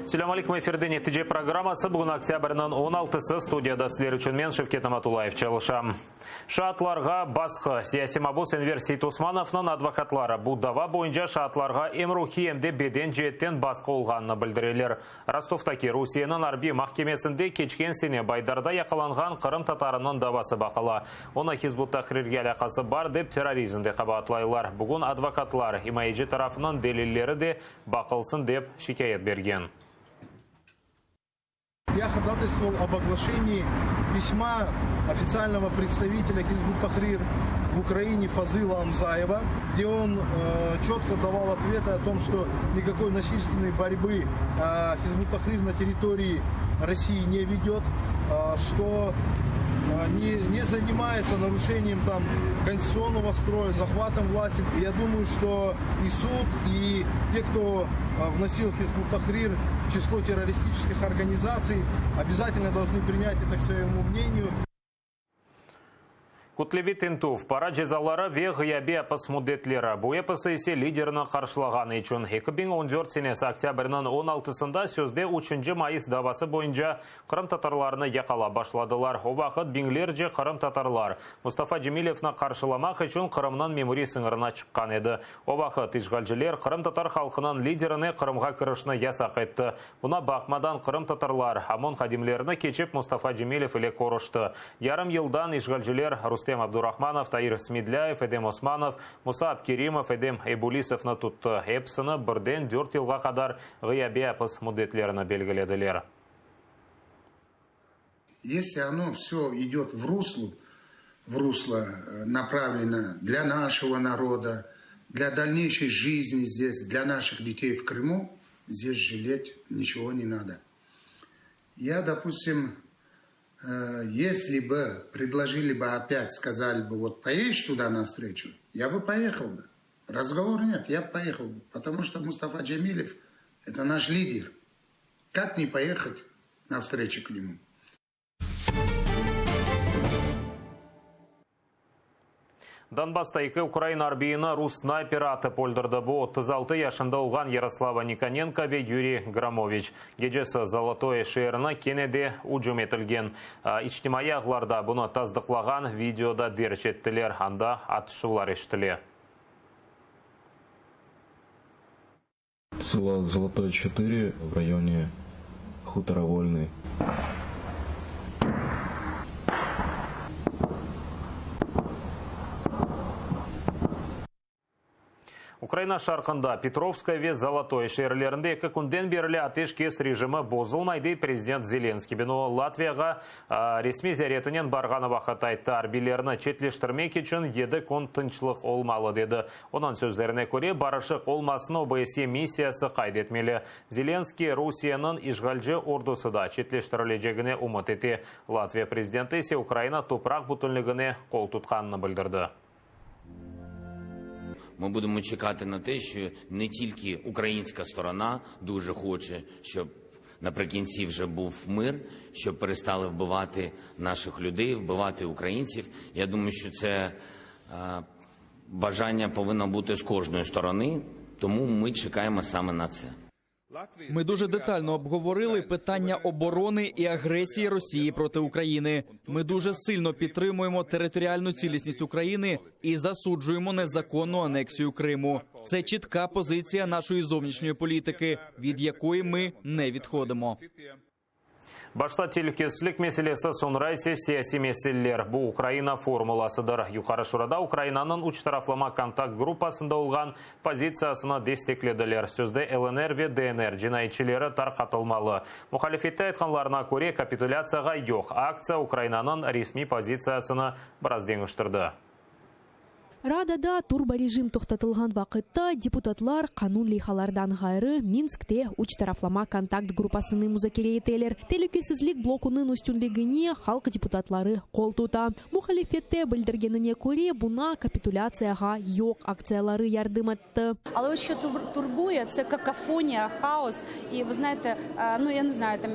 Selâm aleyküm, efirde Netice programması. Bugün oktâbrniñ on altısı, studiyada sizler içün men, Şevket Namatullayev, çalışam. Şaatlarğa basqı. Siyasiy mabus Enver Seytosmanovnıñ advokatları bu dava boyunca şaatlarğa em ruhiy, em de beden ceetten basqı olğanını bildireler. Rostovdaki Rusiyeniñ arbiy mahkemesinde keçken sene Baydarda yaqalanğan qırımtatarınıñ davası baqıla. Onı Hizb ut-Tahrirge alâqası bar dep terrorizmde qabaatlaylar. Bugün advokatlar, imayeci tarafınıñ delilleri de baqılsın dep şikâyet bergen. Ya hodataystvoval ob oglaşenii pisma ofitsialnogo predstavitelya Hizb ut-Tahrir v Ukraine Fazıla Amzayeva, gde on çotko daval otvetı o tom, çto nikakoy nasilstvennoy borьbı Hizb ut-Tahrir na territorii Rossii ne vedet, çto ne zanimayetsya naruşeniyem tam konstitutsionnogo stroya, zahvatom vlasti. Ya dumayu, çto i sud, i te, kto vnosil Hizb ut-Tahrir v çislo terroristiçeskih organizatsiy, obâzatelno dolžnı prinyat eto k svoyemu mneniyu. Kütleviy tintüv, para cezaları ve ğıyabiy apis müddetleri, bu episi ise liderni qarşılağanı içün. 2014 senesi oktâbrniñ on altısında sözde üçünci mayıs davası boyunca Qırımtatarlarnı yaqalap başladılar. O vaqıt biñlerce qırımtatarlar Mustafa Cemilevni qarşılamaq içün Qırımnıñ memuriy sıñırına çıqqan edi. O vaqıt işğalciler qırımtatar halqınıñ liderine Qırımğa kirişni yasaq etti. Buna baqmadan qırımtatarlar OMON hadimlerini keçip Mustafa Cemilev ile körüşti. Yarım yıldan işğalciler Rustem Abdurahmanov, Tair Smedlâyev, Edem Osmanov, Musa Abkerimov, Edem Ebulisovnı tuttı. Episini birden dört yılğa qadar ğıyabiy apis müddetlerini belgilediler. Esli ono vsё idёt v ruslу, v русло направлено для нашего народа, для дальнейшей жизни здесь, для наших детей в Крыму, здесь жалеть ничего не надо. Я, допустим, если бы предложили бы опять, сказали бы, вот поедешь туда навстречу, я бы поехал бы. Разговор нет, я бы поехал бы, потому что Мустафа Джемилев – это наш лидер. Как не поехать навстречу к нему? Donbassta eki ukrain arbiyini rus snayperi atıp öldürdi. Bu, 36 yaşında olğan Yaroslava Nikonenko ve Yuriy Gramoviç. Gecesi Zolotoye şeerine kene de ücüm etilgen. İçtimaiy ağlarda bunı tasdıqlağan video da derc ettiler, anda atışuvlar eşitile. Selo Zolotoye çetıre v rayone hutora Volnıy. Ukraina şarqında Petrovskoye ve Zolotoye şeerlerinde eki künden berli ateşkes rejimi bozulmay, dey prezident Zelenskıy. Bunı Latviyağa Resmiy ziyaretinen barğanı vaqıt ayttı, arbiylerni çetleştirmek içün yedi kün tınçlıq olmalı, dedi. Onıñ sözlerine köre, barışıq olmasını OBSYE missiyası qayd etmeli. Zelenskıy, Rusiyeniñ işğalci ordusı da çetleştirilecegine ümüt ete. Latviya prezidenti ise Ukraina topraq bütünligine qol tutqanını bildirdi. Mı budemo çekati na te, şço ne tilki ukrainska storona duje hoçe, şçob naprıkintsi vje buv mır, şçob perestali vbivati naših lüdey, vbivati ukraintsiv. Ya dumayu, şço tse bajanya povınno buti z kojnoyi storoni, tomu mı çekayemo same na tse. Ми дуже детально обговорили питання оборони і агресії Росії проти України. Ми дуже сильно підтримуємо територіальну цілісність України і засуджуємо незаконну анексію Криму. Це чітка позиція нашої зовнішньої політики, від якої ми не відходимо. Başta telükesizlik meselesi, soñra ise siyasiy meseleler. Bu Ukraina formulasıdır. Yuqarı Şurada Ukrainanıñ üç taraflama kontakt gruppasında olğan pozitsiyasını desteklediler. Sözde LNR ve DNR cinayetçileri tarqatılmalı. Muhalifette aytqanlarına köre, kapitulâtsiyağa yoq aktsiya Ukrainanıñ resmiy pozitsiyasını biraz deñiştirdi. Radada turborejim toqtatılğan vaqıtta deputatlar qanun leyhalardan ğayrı Minskte üç taraflama kontakt gruppasını muzakere eteler. Telükesizlik blokunıñ üstünligine halq deputatları qol tuta. Muhalifette bildirgenine köre, buña kapitulâtsiyağa yoq aktsiyaları yardım etti. Ale ot şço turbuye, tse kakofoniya, haos i, vı znayete, nu, ya ne znayu, tam,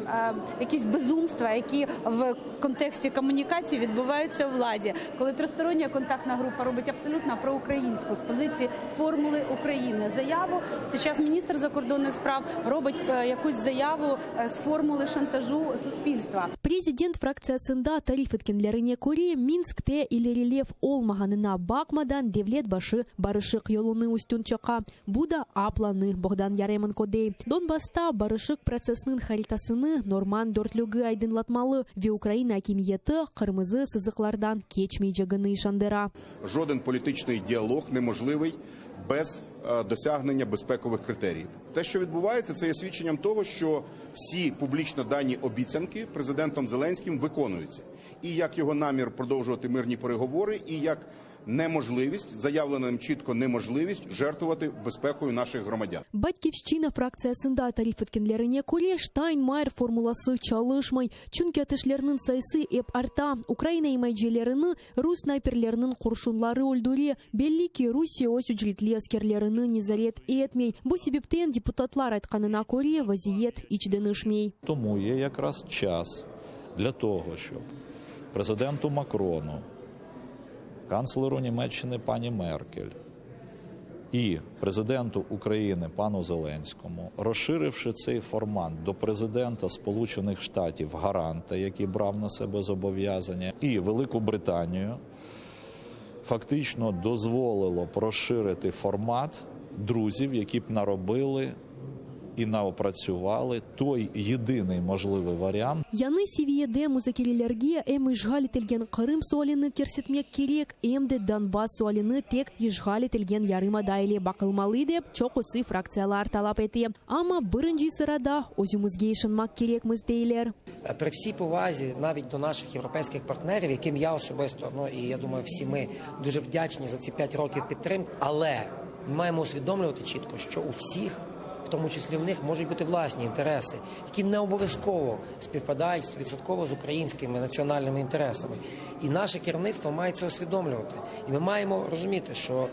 yakis bezumstva, yaki v konteksti kommunikatsiy vidbuvayutsya u vladi, kolı tristoronya kontaktna grupa robit absolyutno. Абсолютно проукраїнську з позиції формули України заяву. Це зараз міністр закордонних справ робить е, якусь заяву е, з формули шантажу суспільства. Prezident fraktsiyasında tarif etkenlerine köre, Minskte ilerilev olmağanına baqmadan, devlet başı barışıq yolunı üstün çıqa. Bu da A planı, Boğdan Yaremenko dey. Donbassta barışıq protsessiniñ haritasını Normand dörtlügi aydınlatmalı ve Ukraina akimiyeti qırmızı sızıqlardan keçmeycegini işandıra. Joden politiçnıy dialog neможливий без досягнення безпекових критеріїв. Те, що відбувається, це є свідченням того, що всі публічно дані обіцянки президентом Зеленським виконуються. І як його намір продовжувати мирні переговори, і як неможливість, заявлена ним чітко неможливість жертвувати безпекою наших громадян. Batkivşçina fraktsiyasında tarif etkenlerine köre, Ştaynmayyer formulası çalışmay, çünki ateşlerniñ sayısı ep arta, Ukraina imayecilerini rus snayperleriniñ qurşunları öldüre, belli ki, Rusiye öz ücretli askerlerini nezaret etmey. Bu sebepten, deputatlar aytqanına köre, vaziyet iç deñişmey. Тому є якраз час для того, щоб президенту Макрону, канцлеру Німеччини пані Меркель і президенту України пану Зеленському, розширивши цей формат до президента Сполучених Штатів гаранта, який брав на себе зобов'язання, і Велику Британію, фактично дозволило б розширити формат друзів, які б наробили і наопрацювали той єдиний можливий варіант. Yañı seviyede muzakerelerge em işğal etilgen Qırım sualini kirsetmek kerek, em de Donbass sualini tek işğal etilgen yarımada ile baqılmalı dep çoqusı fraktsiyalar talap ete. Amma birinci sırada özümizge işanmaq kerekmiz, deyler. При всій повазі навіть до наших європейських партнерів, яким я особисто, ну і я думаю, всі ми дуже вдячні за ці 5 років підтримки, але ми маємо усвідомлювати чітко, що у всіх, в тому числі в них, можуть бути власні інтереси, які не обов'язково співпадають стовідсотково з українськими національними інтересами. І наше керівництво має це усвідомлювати. І ми маємо розуміти, що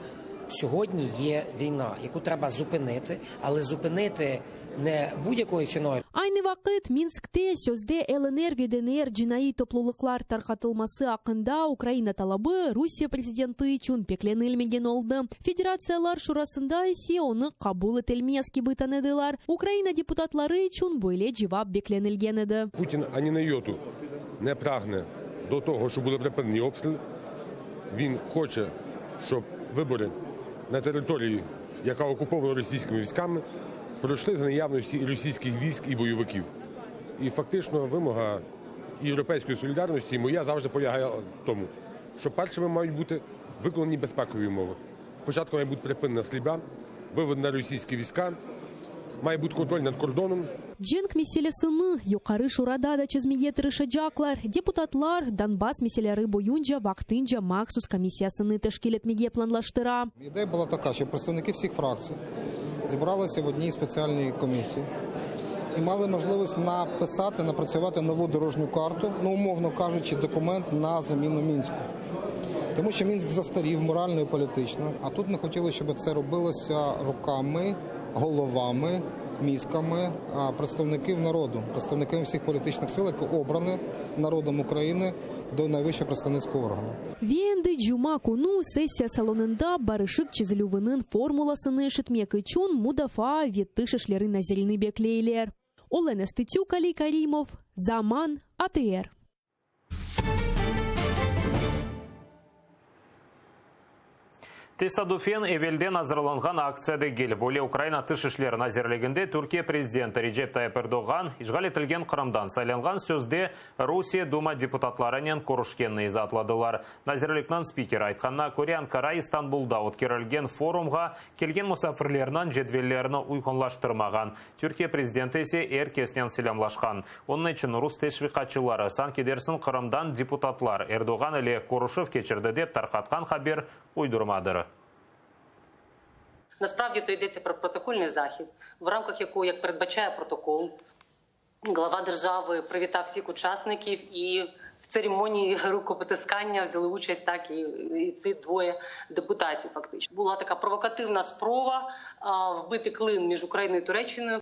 сьогодні є війна, яку треба зупинити, але зупинити не будь-якою ціною. Aynı vaqıt Minskte sözde LNR ve DNR cinaiy toplulıqlar tarqatılması aqqında Ukraina talabı Rusiye prezidenti içün beklenilmegen oldı. Federatsiyalar Şurasında ise onı qabul etilmez kibi tanıdılar. Ukraina deputatları içün böyle cevap beklenilgen edi. Путін ані на йоту не прагне до того, щоб були припинені обстріли. Він хоче, щоб вибори на території, яка окупована російськими військами, пройшли за наявності і російських військ, і бойовиків. І фактично вимога і європейської солідарності, і моя завжди полягає в тому, що першими мають бути виконані безпекові умови. Спочатку має бути припинена стрільба, виведена російські війська, має бути контроль над кордоном. Cenk meselesini Yuqarı Şurada da çezmege tırışacaqlar. Deputatlar Donbass meseleleri boyunca vaqtınca mahsus komissiyasını teşkil etmege planlaştıra. Ідея була така, щоб представники всіх фракцій зібралися в одній спеціальній комісії і мали можливість написати, напрацювати нову дорожню карту, ну, умовно кажучи, документ на заміну Мінську. Тому що Мінськ застарів морально і політично, а тут ми хотіли, щоб це робилося руками, головами, мізками представників народу, представників всіх політичних сил, які обрані народом України до найвищого представницького органу. Ve endi cuma künü sessiya salonında barışıq çezilüviniñ formulasını eşitmek içün Mudafaa ve tış işleri nazirini bekleyler. Olena Stetsük, Ali Karimov, Zaman, ATR. Tesadufen evelden azırlanğan aktsiya degil. Böyle Ukraina Tış işler nazirliginde Türkiye prezidenti Recep Tayyip Erdoğan işğal etilgen Qırımdan saylanğan sözde Rusiye Duma deputatlarınen körüşkenini izaatladılar. Nazirlikniñ spikeri aytqanına köre, Ankara İstanbulda ötkerilgen forumğa kelgen musafirlerniñ cedvellerini uyğunlaştırmağan, Türkiye prezidenti ise er kesnen selâmlaşqan. Onıñ içün rus teşviqatçıları, sanki dersiñ Qırımdan deputatlar Erdoğan ile körüşüv keçirdi dep tarqatqan haber uydurmadır. Насправді то йдеться про протокольний захід, в рамках якого, як передбачає протокол, глава держави привітав всіх учасників і в церемонії рукопотискання взяли участь так і, і ці двоє депутатів. Фактично була така провокативна спроба а, вбити клин між Україною і Туреччиною.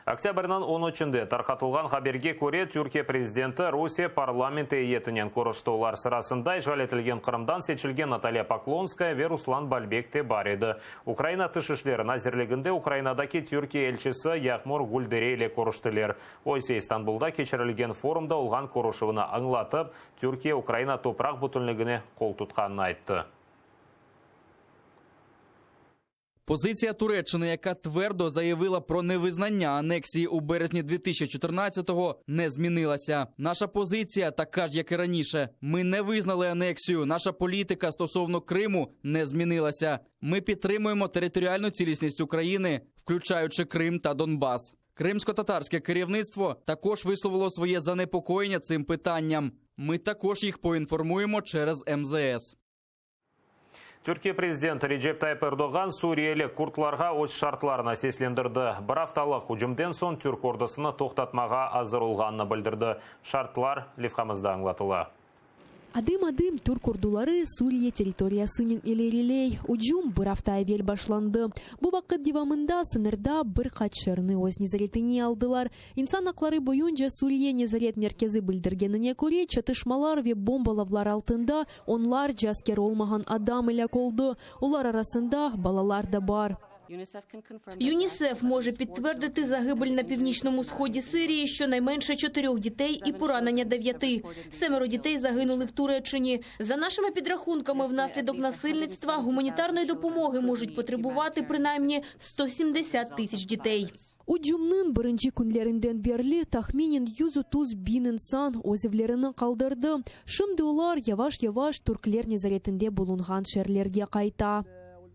Oktâbrniñ on üçünde tarqatılğan haberge köre, Türkiye prezidenti Rusiye parlament eyyetinen körüşti. Olar sırasında işğal etilgen Qırımdan seçilgen Natalya Poklonskaya ve Ruslan Balbek te bar edi. Ukraina Tış işleri nazirliginde Ukrainadaki Türkiye elçisi Yağmur Güldere ile körüştiler. O ise İstanbulda keçirilgen forumda olğan körüşüvni añlatıp, Türkiye Ukraina topraq bütünligine qol tutqanını ayttı. Позиція Туреччини, яка твердо заявила про невизнання анексії у березні 2014-го, не змінилася. Наша позиція така ж, як і раніше. Ми не визнали анексію. Наша політика стосовно Криму не змінилася. Ми підтримуємо територіальну цілісність України, включаючи Крим та Донбас. Кримсько-татарське керівництво також висловило своє занепокоєння цим питанням. Ми також їх поінформуємо через МЗС. Türkiye prezidenti Recep Tayyip Erdoğan suriyeli kurdlarğa öz şartlarını seslendirdi. Bir aftalıq ücümden soñ türk ordusını toqtatmağa azır olğanını bildirdi. Şartlar levhamızda añlatıla. Adım-adım türk orduları Suriye territoriyasınen ileriley. Ücüm bir afta evel başlandı. Bu vaqıt devamında sıñırda bir qaç şeerni öz nezaretine aldılar. İnsan aqları boyunca Suriye nezaret merkezi bildirgenine köre, çatışmalar ve bombalavlar altında onlarca asker olmağan adam elâk oldı, olar arasında balalar da bar. ЮНІСЕФ може підтвердити загибель на північному сході Сирії щонайменше чотирьох дітей і поранення дев'яти. Семеро дітей загинули в Туреччині. За нашими підрахунками, внаслідок насильництва гуманітарної допомоги можуть потребувати принаймні 170 тисяч дітей. Ücümniñ birinci künlerinden berli tahminen 130 biñ insan öz evlerini qaldırdı. Şimdi olar yavaş-yavaş türkler nezaretinde bulunğan şeerlerge qayta.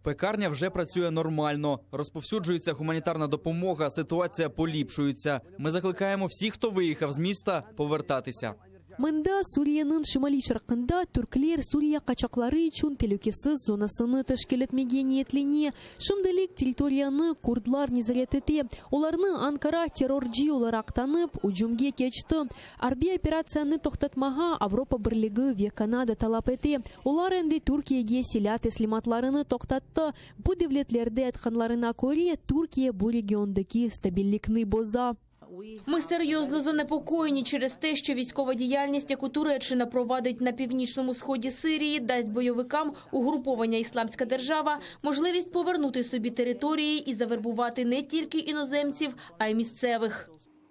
Пекарня вже працює нормально. Розповсюджується гуманітарна допомога, ситуація поліпшується. Ми закликаємо всіх, хто виїхав з міста, повертатися. Mında, Suriyeniñ şimaliy-şarqında, türkler Suriye qaçaqları içün telükesiz zonasını teşkil etmege niyetlene. Şimdilik territoriyanı kurdlar nezaret ete. Olarnı Ankara terrorcı olaraq tanıp, ücümge keçti. Arbiy operatsiyanı toqtatmağa Avropa Birligi ve Kanada talap ete. Olar endi Türkiyege silâ teslimatlarını toqtattı. Bu devletlerde aytqanlarına köre, Türkiye bu regiondaki stabillikni boza. Ми серйозно занепокоєні через те, що військова діяльність, яку Туреччина провадить на північному сході Сирії, дасть бойовикам угруповання «Ісламська держава» можливість повернути собі території і завербувати не тільки іноземців, а й місцевих.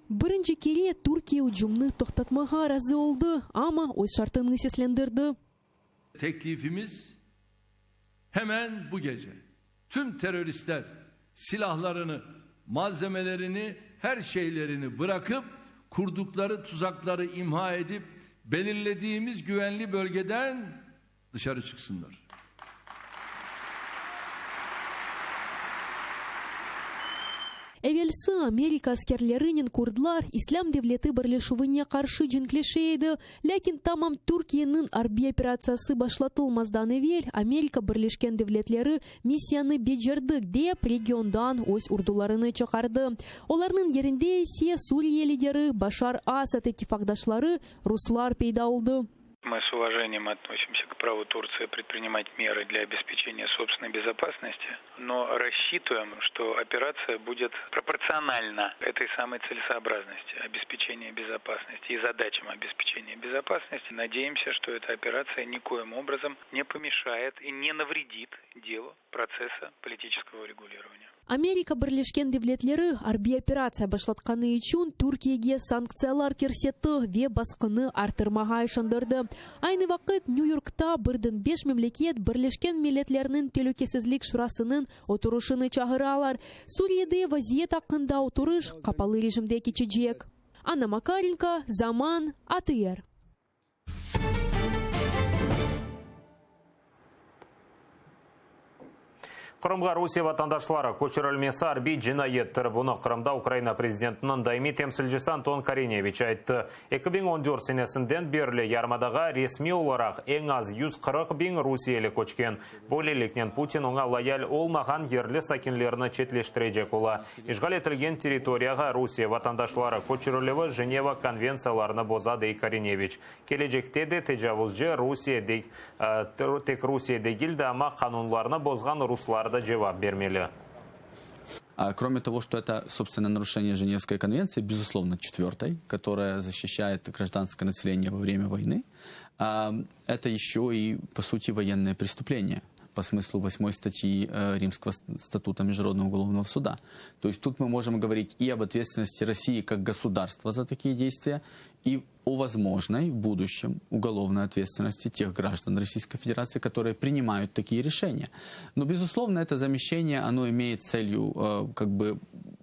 Birinci kere Türkiye ücümni toqtatmağa razı oldı, amma öz şartını seslendirdi. Teklifimiz hemen bu gece tüm teröristler silahlarını, malzemelerini, her şeylerini bırakıp kurdukları tuzakları imha edip belirlediğimiz güvenli bölgeden dışarı çıksınlar. Evelsi Amerika askerlerinen kurdlar İslâm devleti birleşüvine qarşı cenkleşe edi, lâkin tamam Türkiyeniñ arbiy operatsiyası başlatılmazdan evel Amerika Birleşken Devletleri missiyanı becerdik dep regiondan öz ordularını çıqardı. Olarnıñ yerinde ise Suriye lideri Başar Asad ittifaqdaşları ruslar peyda oldı. Мы с уважением относимся к праву Турции предпринимать меры для обеспечения собственной безопасности, но рассчитываем, что операция будет пропорциональна этой самой целесообразности обеспечения безопасности и задачам обеспечения безопасности. Надеемся, что эта операция никоим образом не помешает и не навредит делу процесса политического урегулирования. Amerika Birleşken Devletleri arbiy operatsiya başlatqanı içün Türkiyege sanktsiyalar kirsetti ve basqını arttırmağa işandırdı. Aynı vaqıt Nyu-Yorkta birden beş memleket Birleşken Milletlerniñ Telükesizlik Şurasınıñ oturışını çağıralar. Suriyede vaziyet aqqında oturış qapalı rejimde keçecek. Anna Makarenko, Zaman, ATR. Qırımğa Rusiye vatandaşları köçürilmesi arbiy cinayettir. Bunı Qırımda Ukraina prezidentiniñ daimiy temsilcisi Anton Korineviç ayttı. 2014 senesinden berli yarımadağa resmiy olaraq eñ az 140 biñ rusiyeli köçken. Böyleliknen Putin oña loyal olmağan yerli sakinlerni çetleştirecek ola. İşğal etilgen territoriyağa Rusiye vatandaşları köçürilüvi Jeneva konventsiyalarını boza, dey Korineviç. Kelecekte de tecavuzcı Rusiye tek Rusiye degil de, amma qanunlarnı bozğan ruslar da cevap bermeli. А кроме того, что это, собственно, нарушение Женевской конвенции, безусловно, четвертой, которая защищает гражданское население во время войны, а, это еще и, по сути, военное преступление по смыслу восьмой статьи э, Римского статута Международного уголовного суда. То есть тут мы можем говорить и об ответственности России как государства за такие действия, и о возможной в будущем уголовной ответственности тех граждан Российской Федерации, которые принимают такие решения. Но, безусловно, это замещение, оно имеет целью э, как бы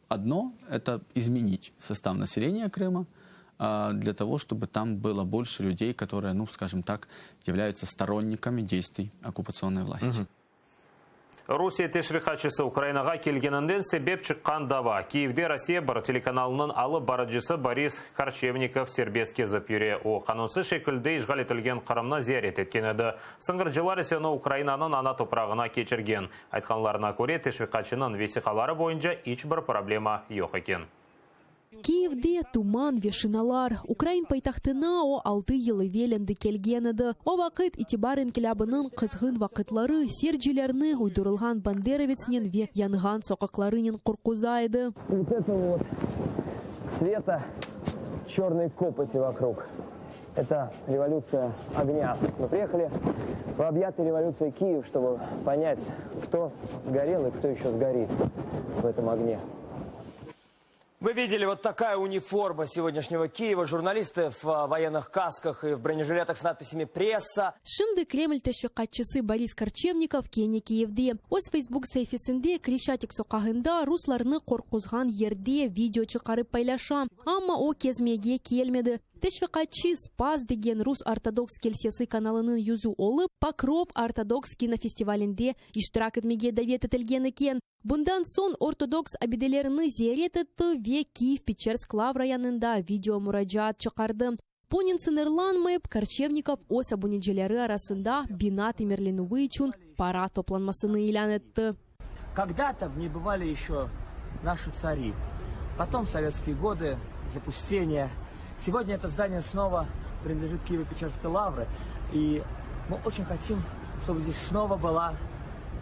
одно – это изменить состав населения Крыма, э, для того, чтобы там было больше людей, которые, ну, скажем так, являются сторонниками действий оккупационной власти. Угу. Rusiye teşviqatçısı Ukrainağa kelgeninden sebep çıqqan dava. Kiyevde Rossiya bir telekanalınıñ alıp barıcısı Boris Korçevnikov serbest kezip yüre. O, qanunsız şekilde işğal etilgen Qırımnı ziyaret etken edi. Sıñırcılar ise onı Ukrainanıñ ana toprağına keçirgen. Aytqanlarına köre, teşviqatçınıñ vesiqaları boyunca iç bir problema yoq eken. Kiyevde tuman ve şinalar. Ukrain paytahtına o altı yıl evel endi kelgen edi. O vaqıt İtibar inqilâbınıñ qızğın vaqıtları seyircilerni uydurılğan banderovetsnen ve yanğan soqaqlarınen qorquza edi. Vot этого вот цвета черной копоти вокруг. Это революция огня. Мы приехали в объятый революцией Киев, чтобы понять, кто сгорел и кто еще сгорит в этом огне. Вы видели, вот такая униформа сегодняшнего Киева. Журналисты в а, военных касках и в бронежилетах с надписями «Пресса». Şimdi Kreml teşviqatçısı Boris Korçevnikov kene Kiyevde. Öz Facebook saifesinde Kreşçatik soqağında ruslarnı qorquzğan yerde video çıqarıp paylaşa. Amma o kezmege kelmedi. Teşviqatçı Spas degen rus ortodoks kilsesi kanalınıñ yüzü olıp, Pokrov ortodoks kinofestivalinde iştirak etmege davet etilgen eken. Bundan soñ ortodoks abidelerini ziyaret etti ve Kiyev-Peçersk Lavra yanında video muracaat çıqardı. Bunen sıñırlanmayıp, Korçevnikov öz abunecileri arasında bina temirlenüvi içün para toplanmasını ilân etti. Когда-то в ней бывали еще наши цари. Потом советские годы, запустение. Сегодня это здание снова принадлежит Киево-Печерской лавре. И мы очень хотим, чтобы здесь снова была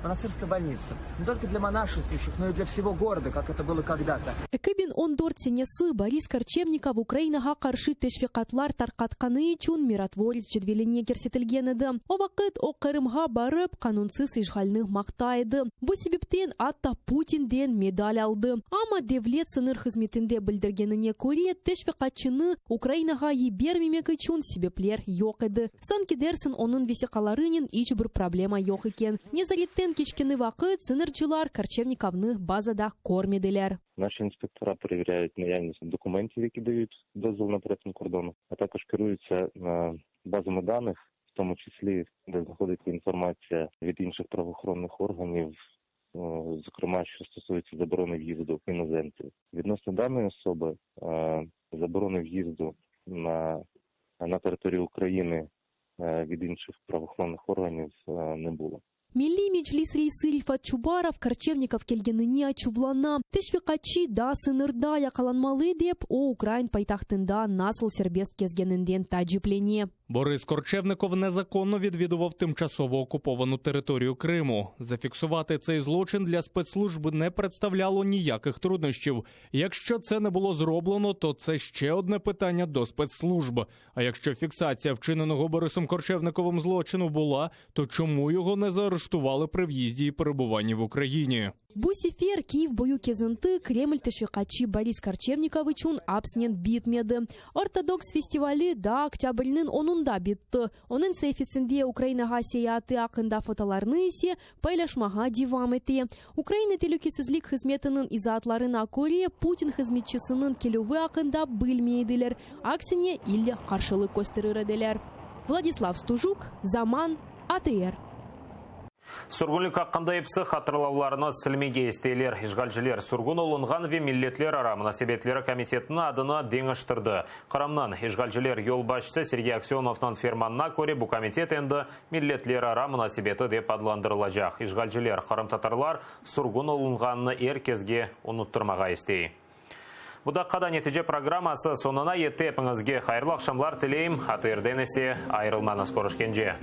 монастырская больница. Не только для монашествующих, но и для всего города, как это было когда-то. 2014 senesi Boris Korçevnikov Ukrainağa qarşı teşviqatlar tarqatqanı içün Mirotvorets cedveline kirsetilgen edi. O vaqıt o Qırımğa barıp, qanunsız işğalni maqtay edi. Bu sebepten atta Putinden medal aldı. Amma Devlet sıñır hızmetinde bildirgenine köre, teşviqatçını Ukrainağa yibermemek içün sebepler yoq edi. Sanki dersiñ onıñ vesiqalarınen iç bir problema yoq eken. Nezaretten keçkeni vaqıt sıñırcılar Korçevnikovnı bazada körmediler. Наши инспектора перевіряють наявність документів, які дають дозвіл на перетин кордону, а також керуються базами даних, в тому числі де знаходиться інформація від інших правоохоронних органів, зокрема, що стосується заборони в'їзду іноземців. Відносно даної особи заборони в'їзду на, на територію України від інших правоохоронних органів не було. Milliy Meclis reisi Refat Çubarov Korçevnikov kelgenine açuvlana. Teşviqatçı daa sıñırda yaqalanmalı dep, o ukrain paytahtında nasıl serbest kezgeninden taaciplene. Борис Корчевников незаконно відвідував тимчасово окуповану територію Криму. Зафіксувати цей злочин для спецслужб не представляло ніяких труднощів. Якщо це не було зроблено, то це ще одне питання до спецслужб. А якщо фіксація вчиненого Борисом Корчевниковим злочину була, то чому його не заарештували при в'їзді і перебуванні в Україні? Bu sefer Kiyev boyu kezinti Kreml teşviqatçı Boris Korçevnikov içün apsnen bitmedi. Ortodoks festivali daa oktâbrniñ onunda bitti. Onıñ saifesinde Ukrainağa seyaatı aqqında fotolarnı ise paylaşmağa devam ete. Ukraina telükesizlik hızmetiniñ izaatlarına köre, Putin hızmetçisiniñ kelüvi aqqında bilmey ediler, aksine ille qarşılıq kösterir ediler. Vladislav Stujuk, Zaman, ATR. Sürgünlik aqqında episi hatırlavlarını silmege isteyler. İşğalciler sürgün olunğan ve milletlerara munasebetleri komitetiniñ adını deñiştirdi. Qırımnıñ işğalciler yolbaşçısı Sergey Aksönovnıñ fermanına köre bu komitet endi milletlerara munasebeti dep adlandırılacaq. İşğalciler qırımtatarlar sürgün olunğanını er kesge unuttırmağa istey. Bu daqqada Netice programması soñuna yetti. Epiñizge hayırlı aqşamlar tileyim. ATRden ise ayırılmañız. Körüşkence.